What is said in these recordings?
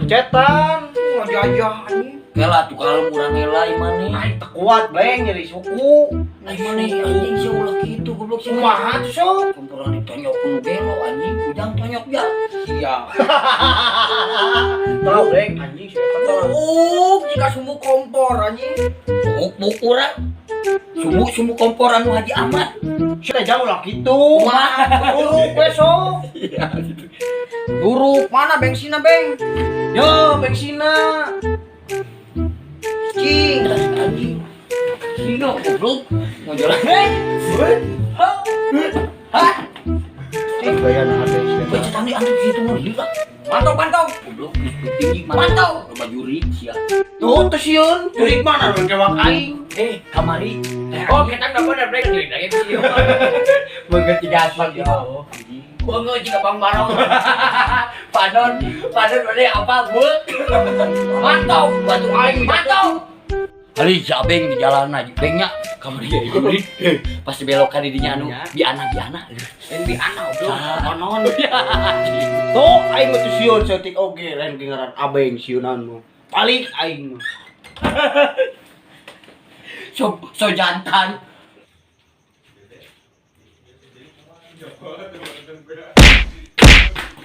Pencetan, ngajajah anjing. Kela tuh kalau urang heula maneh. Aing teu kuat bleng nyeri suku. Ai maneh anjing sia ulah kitu goblok sia. Kumaha tuh sok? Komporan ditonyok ku nu gelo anjing, ujang tonyok ya. Iya. Tahu bleng anjing sia eta tah. Jika sumbu kompor anjing. Sumuk urang. Sumuk kompor anu Haji Ahmad. Sia jauh lah kitu. Kumaha? Duruk we sok. Iya gitu. Duruk mana bensinna, Beng? Yo, bensinna. Cing. Anjing. Sia goblok. Mau jalan. Hah? Cing gaya na hate sia. Pencetan di antuk situ mah lila. Mantap, mantap. Goblok geus tinggi Mantap. Loba jurik sia. Tuh teu sieun, jurik mana nu kewak aing. Eh, kamari. Oh, kita enggak bener Beng jurik lagi sih. Beungeut tiga aspal gitu. Banget jika Bang Barong. Panon, panon mana apa beuk. Mantap, batu aing mantap. Ali si Abeng di jalan aja, bengnya kamari ya jurik. Pasti belokan di dinya anu biana biana. Yang di anak goblok. Konon. Tuh aing mah teu sieun saeutik oge lain ge ngaran Abeng sieunan mah. Balik aing mah. So so jantan.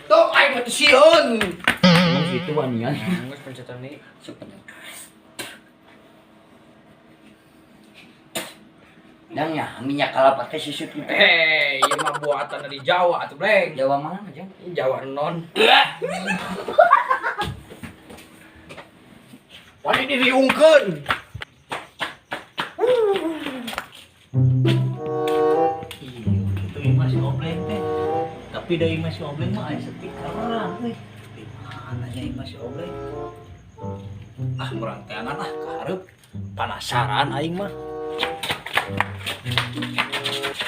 Tuh aing mah teu sieun. Emang situ wanian. Geus pencetan nih. Sok Dan ya, minyak kelapa teh sisut gitu. Eh, ieu mah buatan dari Jawa atuh, Bleng. Jawa mana, Jang? Jawa non. Wani diriungkeun. Iya, itu imah si Obleng teh. Tapi dari imah si Obleng mah aya setikaran euy. Di mana nya imah si Obleng? Ah, urang teangan ah ka hareup. Penasaran aing mah.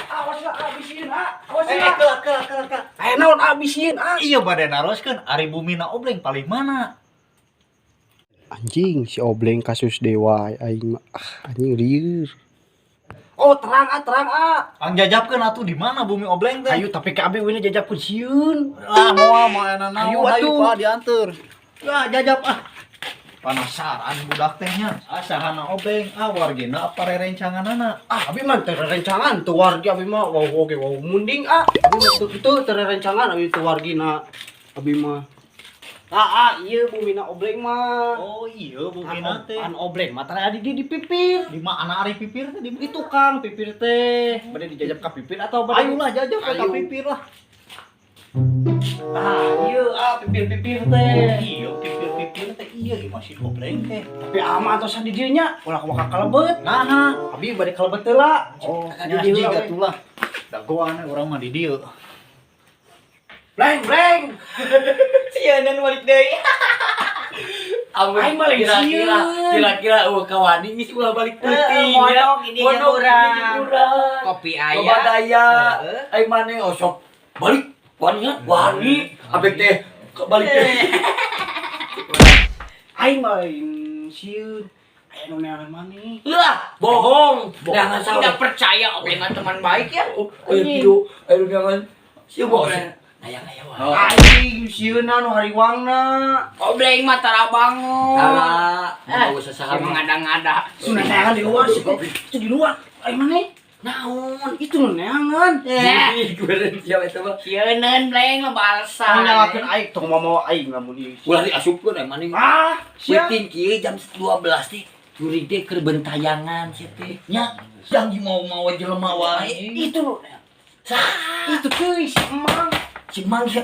Awas lah abisieun ah. Awas Eh, lah. kela kela kela kela. Eh naon abisieun ah. Iya bade naroskeun ari bumina Obleng palih mana? Anjing si Obleng kasus dewa aing mah. Ah, anjing lieur. Oh, terang ah, terang ah. Ang jajabkeun atuh di mana bumi Obleng teh? Ayo tapi ka abi we jajabkeun sieun. Lah moal moal enak naon Ayo atuh. Pak dianteur. Ya jajab ah. Penasaran budak teh nya. Ah sahana Obleng, ah wargina apa rerencanganana? Ah, abi mah teu rerencangan teu wargi abi mah wow oge wow munding ah. Abi mah teu teu teu rerencangan abi teu wargina. Abi mah. Ah, ah ieu bumina Obleng mah. Oh iya bumina teh. An Obleng mah tara di pipir. Di mana ari pipir teh di Di tukang pipir teh. Bade dijajab ka pipir atau bade? Ayo lah jajab ka Ayo. pipir lah. Ah, iya ah pipir-pipir teh. Iya pipir-pipir teh iya masih Obleng teh. Tapi ama atosan di dieu nya ulah kumaha kalebet. Nah, Abi bade kalebet heula. oh, Di nya dieu jiga we. tuh lah. Dagoan urang mah di dieu. Bleng, bleng. Sieunan balik deui. Amun Aing mah lain kira-kira sieun. kira-kira eueuh kawani geus ulah balik peuting. Mondok ini jeung Mondok urang. ini jeung urang. Kopi Loba aya. daya. Aing maneh osok balik wani wani abek teh balik teh. Aing mah lain sieun. Aya nu neangan maneh. Lah, bohong. Jangan Tidak salah. percaya Obleng mah teman baik ya. Oh, ayo video, ayo jangan. Sia bohong. Aya-aya wae. Aing sieunna nu hariwangna. Obleng mah tara bangun. Tara, Eh, mau Si saha mengada-ngada. Sudah neangan di luar sih. Itu di luar. Aing maneh. Naon? Itu nu neangan. Eh, Ih, gue siapa itu mah. sieuneun Bleng lo balasan. Tong nyalakeun aing, tong mau aing lamun ieu. Ulah diasupkeun aing maneh. Ah, sia. Penting kieu jam 12 teh curi teh keur bentayangan sia teh. Nya, yang mau-mau jelema wae. Itu nu. Sah, Itu teuy si emang. si Mang sia.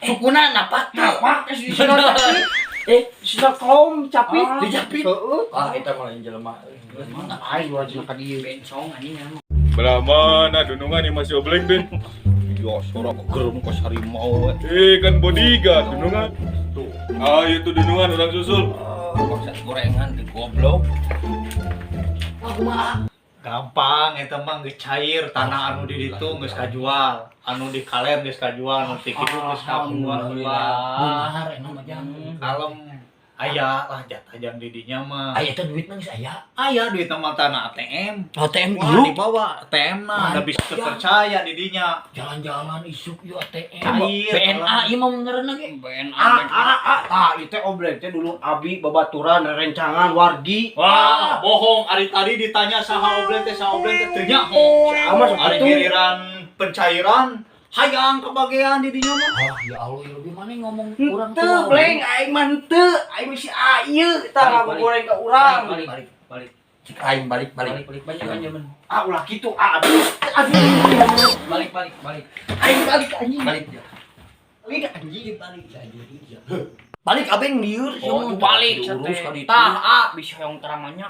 Sukuna napak teh. Napak si sina capit. Eh, Sina klom capit. Dijapit. Heeh. Ah, eta mah lain jelema. Aing wajib ka dieu. Bencong anjing emang. Belah mana dunungan ini masih Obleng deh. Ya, suara kegerem kos harimau. Eh kan bodyguard dunungan. Tuh, Ayo tuh dunungan orang susul. maksud gorengan di goblok. Aku mah Gampang eta mah geus cair tanah anu di ditu geus kajual, anu di kaler geus kajual, anu ti kitu geus kajual. Beunghar enak mah jang. Kalem Aya lah jatah jang di dinya mah. Aya teh duit mah geus aya. Aya duit mah tanah ATM. ATM Wah, ieu dibawa ATM na, da bisa Mantap, terpercaya di dinya. Jalan-jalan isuk ieu ATM. Cair, BNA ieu mah ngaranna ge. BNA. Ah ah ah tah ieu teh obleng teh dulu abi babaturan rerencangan wargi. Wah, bohong. Ari tadi ditanya saha obleng teh, saha obleng teh teu nyaho. Sama sok Ari atuh. giliran pencairan hayang kebagian di dinya mah. Ah, ya Allah, ya lebih mana ngomong urang Henteu bleng aing mah henteu, aing mah si ieu tah ngagoreng ka urang. Balik balik balik. Cik aing balik balik. Balik balik banyak kan zaman. Ah ulah kitu ah aduh aduh. Balik balik balik. Aing balik anjing. Balik. Balik anjing balik anjing. Balik abeng lieur Oh, balik diurus ka ditu. Tah, ah bisa yang terangannya.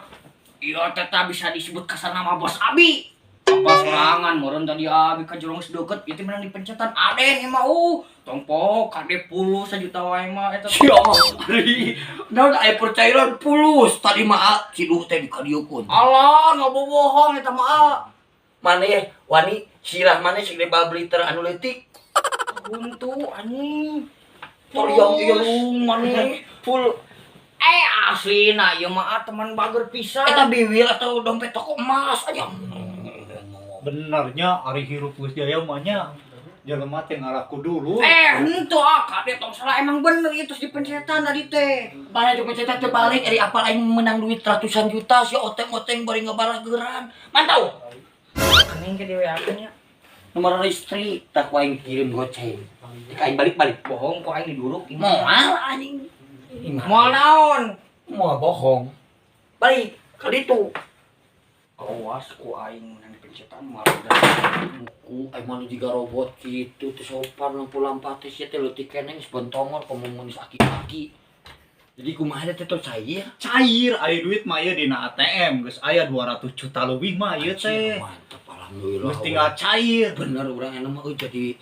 Iya, teta bisa disebut kasar nama bos Abi. Apa sorangan meureun tadi Abi ka jurang geus deukeut ieu teh menang dipencetan Aden ieu mah tongpok kade puluh sajuta wae mah eta. Sia ari. Naon aya percairan pulus tadi mah ah, ciduh teh dikadieukeun. Alah, nggak bohong eta mah ah. Maneh wani sirah maneh segede babliter anu leutik. Buntu anjing. Toliang irung maneh full. Eh aslina ieu mah ah, teman bager pisan. Eta biwir atau dompet toko emas aja. Benernya ari hirup geus jaya mah nya. Jelema teh ngalaku dulu. Eh, henteu ah, kade tong salah emang bener ieu terus dipencetan tadi teh. Mana coba cetak teh balik ari apal aing menang duit ratusan juta si oteng-oteng bari ngabarageran. Mantau. Kening ke DWA-keun nya. Nomor istri tak ku aing kirim goceng. Cek aing balik-balik. Bohong kok aing diduruk ieu mah. Moal anjing. Moal naon? Moal bohong. Balik ka ditu. Awas ku aing menang dipencetan moal. Buku aing mah jiga robot kitu teu sopan lampu-lampa teh sia teh leutik keneh geus bontongor komo mun geus aki-aki. Jadi kumaha teh teh cair? Cair aya duit mah ieu dina ATM geus aya 200 juta leuwih mah ieu teh. Mantap alhamdulillah. Geus tinggal cair. Bener urang enak mah euy jadi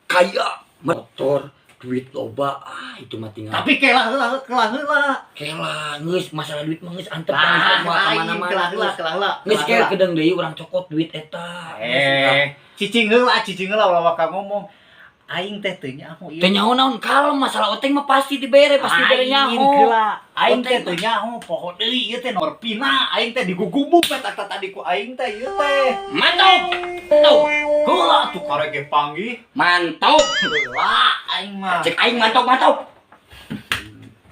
kaya motor duit loba ah itu mah tinggal Tapi kelah heula kelah heula. kela geus masalah duit mah geus antep Lah, geus moal ka lain, mana-mana kelah heula geus. kelah heula. Geus Kelah ke heula. kedeng deui urang cokot duit eta. Cicing heula, cicing heula ulah waka ngomong. Aing teh teu nyaho ieu. Teu nyaho naon kalem masalah oteng mah pasti dibere pasti dibere Aing nyaho. heula. Aing teh Oteng teu nyaho poho deui ieu teh nomor pina. Aing teh digugubuk eta tadi ku aing teh ieu teh. Mantap. Mantap. Heula tuh karek ge panggih. Mantap. Heula aing mah. Cek aing mantap mantap.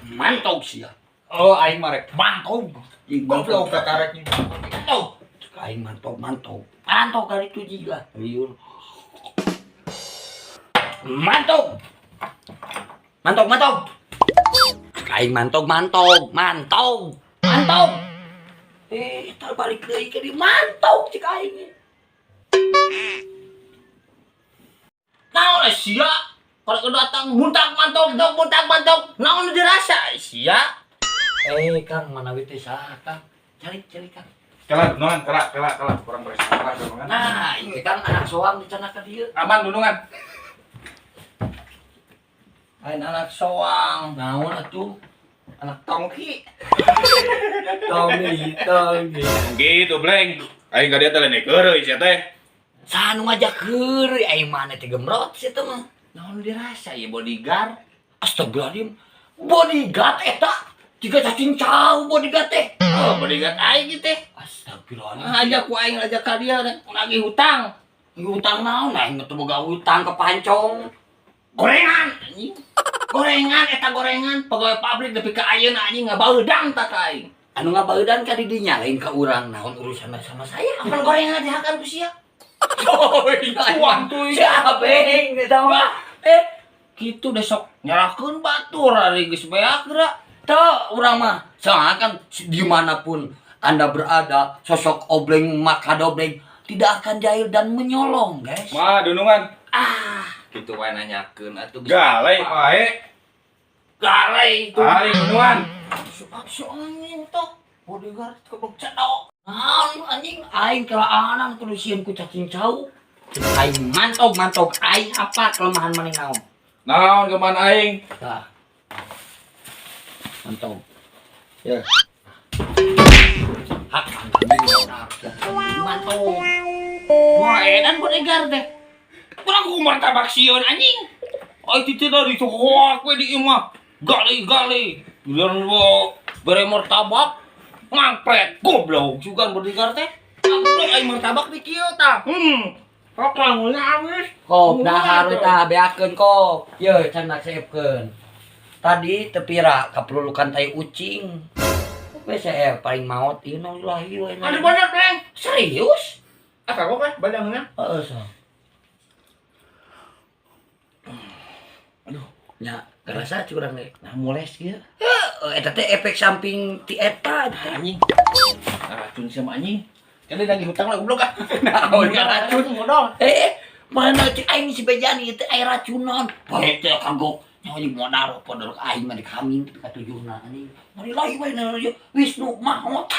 Mantap sia. Oh, aing mah rek mantap. Goblok ka kareknya. Mantap. Cek aing mantap mantap. Mantap kali itu juga. Liur. Mantap. Mantap mantap. Cek aing mantap mantap mantap. Mantap. Eh, tar balik deui ke di mantap cek aing. Naon eh, sia? Kalau datang buntak mantok dok buntak mantok. Naon nu dirasa eh, sia? Eh, Kang, manawi teh saha, Kang? Cari cari Kang. Kela dunungan, kela kela kela kurang beres kela dunungan. Nah, ieu Kang anak soang dicandak ka dieu. Aman dunungan. Lain anak soang, Naon atuh? anak tongki. Tommy, Tommy. Gitu bleng. Aing ka dia teh lain keureuy sia teh. Saha nu ngajak heureuy aing mana teh gemrot sia teh mah. Naon dirasa ya bodyguard? Astagfirullahaladzim. Bodyguard eta. Tiga cacing cau bodyguard teh. Oh, bodyguard aing teh. Astagfirullahaladzim. Ngajak ku aing ngajak ka dia nagih hutang. Hutang naon aing teu boga hutang ke pancong. Gorengan anjing. Gorengan eta gorengan pegawai pabrik nepi ka ayeuna anjing ngabaeudang tah ka aing. Anu ngabaeudan ka didinya lain ka urang naon urusanna sama saya. Apan gorengan dihakan ku sia? Oh iya. Tuang Siapa eta mah? Kitu deh sok nyerahkeun batur ari geus beak geura. Teu urang mah soalnya kan dimanapun Anda berada, sosok obleng maka dobleng tidak akan jahil dan menyolong, guys. Mah dunungan. Ah, kitu wae nanyakeun atuh geus. Galai wae. Galai itu. Aing dunungan. Si anjing toh bodyguard kebek cedok. Naon anjing aing kelaanan kudu sieun ku cacing cau. Aing mantog mantog aing apa kelemahan maneh naon? Naon keman aing? Tah. Mantog. Ya. Hak mantog. Wah, edan bodyguard teh. Kurang ku martabak sieun anjing. Ai teu tadi hoak we di imah. Gali gali. Giliran gua bere martabak mangpret goblok juga bodyguard teh. Goblok aing martabak di kieu tah. Kok languna awis. Kop dahar we tah beakeun kop. Ye can seepkeun. Tadi tepira kapelulukan tai ucing. We saya paling maot ieu innalillahi wa inna Ada ilaihi. banyak, Neng. Serius? Ah, kagok eh badangna. Heeh, so. Aduh, nya kerasa curang ge. Nah, mules kieu. Heeh, eta teh efek samping ti eta teh. Anjing. Racun sama anjing. Kan dia lagi hutang lah goblok ah. Naon racun? Modal. Eh, mana cek aing si Bejani teh air racunan. Bae teh kagok. Nyawa di modal podor aing mah dikamin ka tujuhna anjing. Mari lahi wae na Wisnu maot.